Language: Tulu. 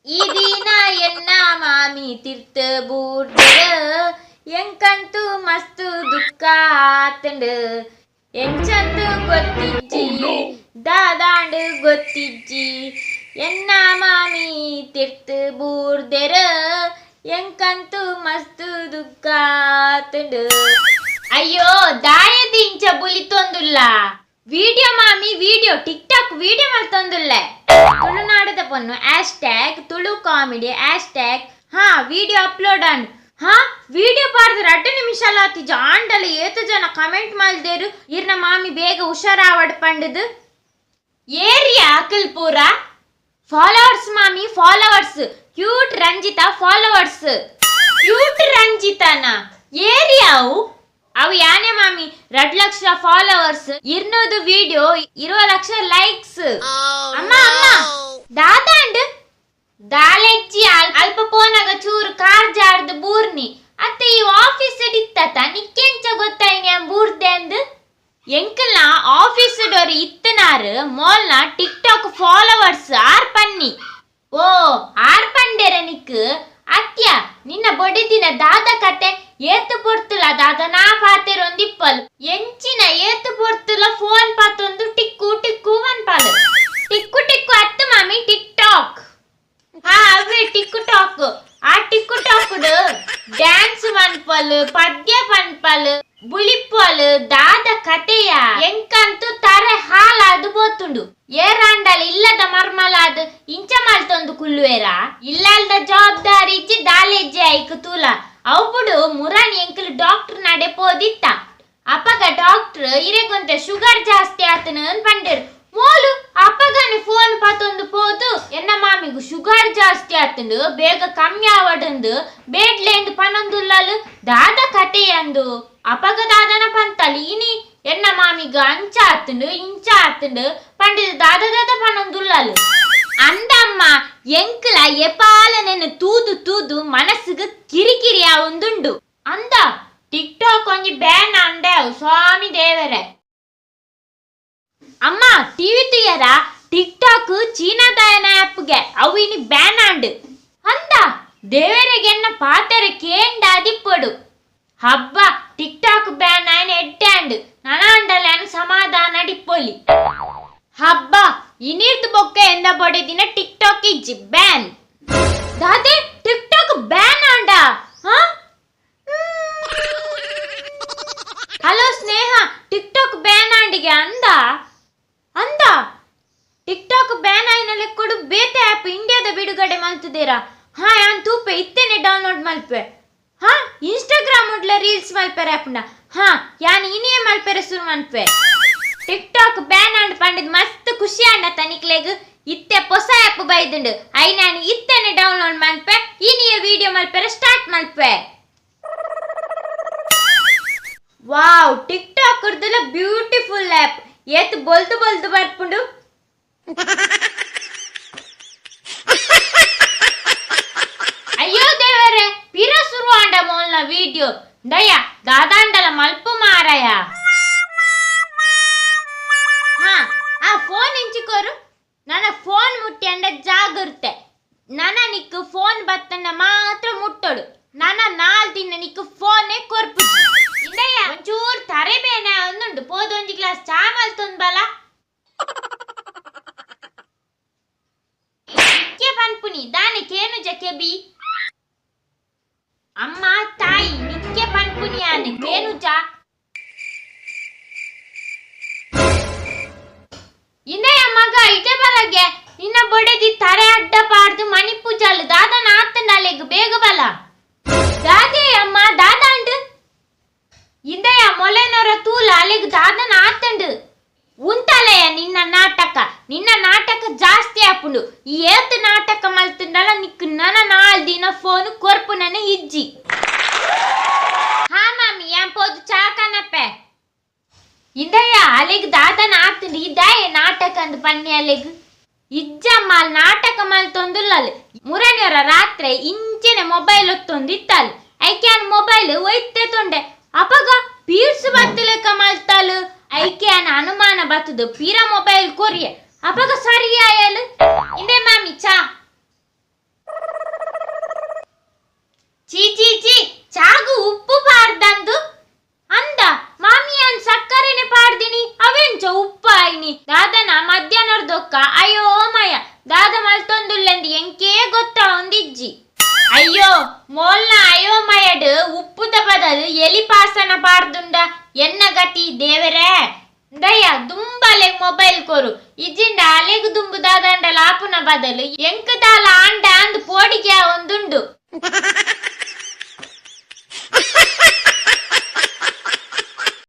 ಈ ದಿನ ಎನ್ನ ಮಾಮಿ ತಿರ್ತ ಬೂರ್ದೆರ್ ಎಂಕಂತೂ ಮಸ್ತ್ ದುಃಖ ಆತಂಡ್ ಎಂಚಂದು ಗೊತ್ತಿಜ್ಜಿ ದಾದಾಂಡ್ ಗೊತ್ತಿಜ್ಜಿ ಎನ್ನ ಮಾಮಿ ತಿರ್ತ ಬೂರ್ದೆರ್ ಎಂಕಂತೂ ಮಸ್ತ್ ದುಃಖ ಆತಂಡ್. ಅಯ್ಯೋ ದಾಯದಿ ಇಂಚ ಬುಲಿತೊಂದುಲ್ಲ ವಿಡಿಯೋ ಮಾಮಿ ವಿಡಿಯೋ ಟಿಕ್ ಟಾಕ್ ವಿಡಿಯೋ ಮಲ್ತೊಂದುಲ್ಲೆ. ತುಳುನಾಡದ ಪೊನ್ನು hashtag Tulu comedy hashtag. ಹಾ ವಿಡಿಯೋ ಅಪ್ಲೋಡ್ ಆಂಡ್. ಹಾ ವಿಡಿಯೋ ಪಾಡ್ದು 2 ನಿಮಿಷ ಆತಿಜ ಆಂಡಲ ಏತು ಜನ ಕಮೆಂಟ್ ಮಲ್ದೇರು ಇರ್ನ ಮಾಮಿ ಬೇಗ ಹುಷಾರಾವಡ್ ಪಂಡದು. ಏರಿಯಾ ಅಕಲ್ ಪೂರ ಫಾಲೋವರ್ಸ್ ಮಾಮಿ followers cute Ranjitha followers cute ರಂಜಿತಾನ ಏರಿಯಾವು ಅವು ಯಾನೆ ಮಾಮಿ 2 ಲಕ್ಷ ಫಾಲೋವರ್ಸ್ ಇರ್ನೋದು ವಿಡಿಯೋ 20 ಲಕ್ಷ ಲೈಕ್ಸ್. ಅಮ್ಮ ಅಮ್ಮ ದಾದಾಂಡ್ ದಾಲೆಜ್ಜಿ ಅಲ್ಪ ಪೋನಾಗ ಚೂರು ಕಾರ್ ಜಾರ್ದು ಬೂರ್ನಿ ಅತ್ತೆ ಈ ಆಫೀಸ್ ಇತ್ತತ ನಿಕ್ಕೆಂಚ ಗೊತ್ತಾಯ್ನಿ ಬೂರ್ದೆ ಅಂದ್. ಎಂಕಲ್ನ ಆಫೀಸ್ ಡೋರ್ ಇತ್ತನಾರು ಮೋಲ್ನ ಟಿಕ್ ಟಾಕ್ ಫಾಲೋವರ್ಸ್ ಆರ್ ಪನ್ನಿ. ಓ ಆರ್ ಪಂಡೆರ ನಿಕ್ ಅತ್ಯ ನಿನ್ನ ಬೊಡಿದಿನ ದಾದ ಕತೆ ಏತು ಪೊರ್ತುಲ ದಾದ ನಾ ಪಾತೆರೊಂದಿಪ್ಪಲ್ ಎಂಚಿನ ಏತು ಪೊರ್ತುಲ ಫೋನ್ ಪಾತೊಂದು ಟಿಕ್ಕು ಟಿಕ್ಕು ವನ್ಪಾಲು ಟಿಕ್ಕು ಟಿಕ್ಕು ಅತ್ತು ಮಾಮಿ ಟಿಕ್ ಟಾಕ್. ಹಾ ಅವೇ ಟಿಕ್ಕು ಟಾಕ್. ಆ ಟಿಕ್ಕು ಟಾಕ್ ಡ್ಯಾನ್ಸ್ ಮನ್ಪಲ್ ಪದ್ಯ ಪನ್ಪಲ್ ಬುಲಿಪ್ಪಲ್ ದಾದ ಕತೆಯ ಎಂಕಂತೂ ತರೆ ಹಾಲಾದು ಬೋತುಂಡು. ಏರಾಂಡಲ ಇಲ್ಲದ ಮರ್ಮಲಾದ ಇಂಚ ಮಲ್ತೊಂದು ಕುಲ್ಲುವೇರ ಇಲ್ಲಲ್ದ ಜವಾಬ್ದಾರಿ ಇಜ್ಜಿ ದಾಲೆಜ್ಜಿ ಐಕ್ ತೂಲ ಅವುಬುಡು ಮುರಾನಿ ಎಂಕಲ್ ಡಾಕ್ಟರ್ ನಡೆ ಪೋದಿತ್ತ ಅಪಗ ಡಾಕ್ಟರ್ ಇರೆಗೊಂತೆ ಶುಗರ್ ಜಾಸ್ತಿ ಆತನ ಪಂಡೇರು. ಮೋಲು ಅಪ್ಪಗನೆ ಫೋನ್ ಪತ್ತೊಂದು ಪೋದು ಎನ್ನ ಮಾಮಿಗು ಶುಗರ್ ಜಾಸ್ತಿ ಆತಂಡು ಬೇಗ ಕಮ್ಮಿ ಆವಡಂದು ಬೇಡ್ಲೇಂದು ಪನೊಂದುಲ್ಲಲು ದಾದ ಕತೆಯಂದು. ಅಪಗ ದಾದನ ಪಂತಲ್ ಇನಿ ಎನ್ನ ಮಾಮಿಗ ಅಂಚ ಆತಂಡು ಇಂಚ ಆತಂಡು ಪಂಡಿದ ದಾದ ದಾದ ಪನೊಂದುಲ್ಲಲು. ಅಂದಮ್ಮ ಎಂಕಲ ಎಪಾಲನೆನ್ನು ತೂದು ತೂದು ಮನಸ್ಸುಗು ಕಿರಿಕಿರಿ ಆವೊಂದುಂಡು. ಅಂದ ಟಿಕ್ ಟಾಕ್ ಒಂಜಿ ಬ್ಯಾನ್ ಅಂಡೆ ಸ್ವಾಮಿ ದೇವರೇ. ಅಮ್ಮ ಟಿವಿ ತುಯರ ಟಿಕ್ ಟಾಕ್ ಚೀನಾದಾಯನ ಆ್ಯಪ್ಗೆ ಅವು ಇನಿ ಬ್ಯಾನ್ ಆಂಡ್. ಅಂದ ದೇವರಿಗೆ ಎನ್ನ ಪಾತೆರ ಕೇಂಡ ಅದಿಪ್ಪಡು. ಹಬ್ಬ ಟಿಕ್ ಟಾಕ್ ಬ್ಯಾನ್ ಆಯ್ನ ಎಡ್ಡೆ ಆಂಡ್ ನನಾಂಡಲ ಸಮಾಧಾನ ಡಿಪ್ಪೊಲಿ. ಹಬ್ಬ ಇನಿರ್ದು ಬೊಕ್ಕ ಎಂದ ಬೊಡೆ ದಿನ ಟಿಕ್ ಟಾಕ್ ಇಜ್ಜಿ ಬ್ಯಾನ್. ದಾದೆ ಟಿಕ್ ಟಾಕ್ ಬ್ಯಾನ್ ಆಂಡ? ಹಾ ಹಲೋ ಸ್ನೇಹ ಟಿಕ್ ಟಾಕ್ ಬ್ಯಾನ್ ಆಂಡಿಗೆ ಅಂದ ಅಂದ ಟಿಕ್ ಟಾಕ್ ಬ್ಯಾನ್ ಆಯ್ನ ಲೆಕ್ಕೊಡು ಬೇತೆ ಆ್ಯಪ್ ಇಂಡಿಯಾದ ಬಿಡುಗಡೆ ಮಲ್ತದೇರಾ. ಹಾ ಯಾನ್ ತೂಪೆ ಇತ್ತೇನೆ ಡೌನ್ಲೋಡ್ ಮಲ್ಪೆ. ಹಾ ಇನ್ಸ್ಟಾಗ್ರಾಮ್ ಉಡ್ಲ ರೀಲ್ಸ್ ಮಲ್ಪೆರೆ ಆಪುಂಡ. ಹಾ ಯಾನ್ ಇನಿಯೇ ಮಲ್ಪೆರೆ ಶುರು ಮನ್ಪೆ. ಟಿಕ್ ಟಾಕ್ ಬ್ಯಾನ್ ಆಂಡ್ ಪಂಡಿದ್ ಮಸ್ತ್ ಖುಷಿ ಆಂಡ ತನಿಕ್ಲೆಗ್. ಇತ್ತೆ ಹೊಸ ಆ್ಯಪ್ ಬೈದುಂಡು I ನಾನು ಇತ್ತೇನೆ ಡೌನ್ಲೋಡ್ ಮನ್ಪೆ ಇನಿಯೇ ವಿಡಿಯೋ ಮಲ್ಪೆರೆ ಸ್ಟಾರ್ಟ್ ಮಲ್ಪೆ. ವಾವ್ ಟಿಕ್ ಟಾಕ್ ಉರ್ದಲ ಬ್ಯೂಟಿಫುಲ್ ಆ್ಯಪ್ ಏತ್ ಬೊಲ್ದು ಬೊಲ್ದು ಬರ್ಪುಂಡು. ಅಯ್ಯೋ ದೇವರೇ ಪಿರ ಶುರು ಆಂಡ ಮೋಲ್ನ ವಿಡಿಯೋ ದಯ ದಾದಾಂಡಲ ಮಲ್ಪು ಮಾರಾಯ. ಹಾ ಆ ಫೋನ್ ಇಂಚಿಕೋರು ನನ್ನ ಫೋನ್ ಮುಟ್ಟಿ ಅಂಡ ಜಾಗೃತೆ ನನ್ನ ನಿಕ್ಕು ಫೋನ್ ಬತ್ತನ್ನ ಮಾತ್ರ ಮುಟ್ಟೋಡು ನನ್ನ 4 ದಿನ ನಿಕ್ಕು ಫೋನೇ ಕೊರ್ಪು. ಇಂದಯ್ಯ ಒಂಚೂರು ತರೆ ಬೇನೆ ಒಂದುಂಡು ಪೋದು ಒಂಜಿ ಗ್ಲಾಸ್ ಚಾ ಮಲ್ತೊಂದು ಬಲ. ನಿಕ್ಕೆ ಪನ್ಪುನಿ ದಾನೆ ಕೇನುಜ ಕೆಬಿ ಅಮ್ಮ ತಾಯಿ ನಿಕ್ಕೆ ಪನ್ಪುನಿ ಆನೆ ಕೇನುಜ. ಇಂದಯ್ಯ ಮಗ ಇಟೆ ಬಲಗೆ ನಿನ್ನ ಬೊಡೆದಿ ತರೆ ಅಡ್ಡ ಪಾಡ್ದು ಮಣಿಪೂಜಾಲು ದಾದನ ಆತಂಡಲೆಗ್ ಬೇಗ ಬಲ. ದಾದೆ ಅಮ್ಮ ದಾದಾಂಡ್ ಇಂದಯ್ಯ ಮೊಲೆನೊರ ತೂಲ ಅಲೆಗ್ ದಾದನ ಆತಂಡು. ಉಂತಾಲಯ್ಯ ನಿನ್ನ ನಾಟಕ ನಿನ್ನ ನಾಟಕ ಜಾಸ್ತಿ ಆಪುಂಡು. ಈ ಏತ್ ನಾಟಕ ಮಲ್ತುಂಡಲ ನಿಕ್ಕು ನನ 4 ದಿನ ಫೋನ್ ಕೊರ್ಪು ನನ ಇಜ್ಜಿ. ಹಾ ಮಾಮಿ ಯಾನ್ ಪೋದು ಚಾ ಕನಪೆ. ಇಂದಯ್ಯ ಅಲೆಗ್ ದಾದನ ಆತಂಡು ಇದಾಯ ನಾಟಕ ಅಂದ್ ಪನ್ನಿ ಅಲೆಗ್ ಇಜ್ಜಮ್ಮ ಅಲ್ ನಾಟಕ ಮಲ್ತೊಂದುಲ್ಲಲ್ ಮುರನಿಯರ ರಾತ್ರಿ ಇಂಚೆನೆ ಮೊಬೈಲ್ ಒತ್ತೊಂದು ಇತ್ತಲ್ ಐಕ್ಯಾನ್ ಮೊಬೈಲ್ ಒಯ್ತೆ ತೊಂಡೆ ಅಪಗ ಪೀರ್ಸು ಬತ್ತಲೆಕ್ಕ ಮಲ್ತಾಲು ಐಕ್ಯಾನ್ ಅನುಮಾನ ಬತ್ತದು ಪೀರ ಮೊಬೈಲ್ ಕೊರಿಯೆ ಅಪಗ ಸರಿ ಆಯಲ್. ಇಂದೆ ಮಾಮಿ ಚಾ. ಬದಲು ಎಲಿ ಪಾಸನ ಪಾಡ್ದುಂಡ ಎನ್ನ ಗತಿ ದೇವರೇ. ದಯ ದುಂಬಲೆಗ್ ಮೊಬೈಲ್ ಕೊರು ಇಜ್ಜಿಂಡ ಅಲೆಗ್ ದುಂಬು ದಾದಾಂಡಲ ಆಪುನ ಬದಲು ಎಂಕ್ ದಾಲ ಆಂಡ ಅಂದ್ ಪೋಡಿಗೆ ಒಂದುಂಡು.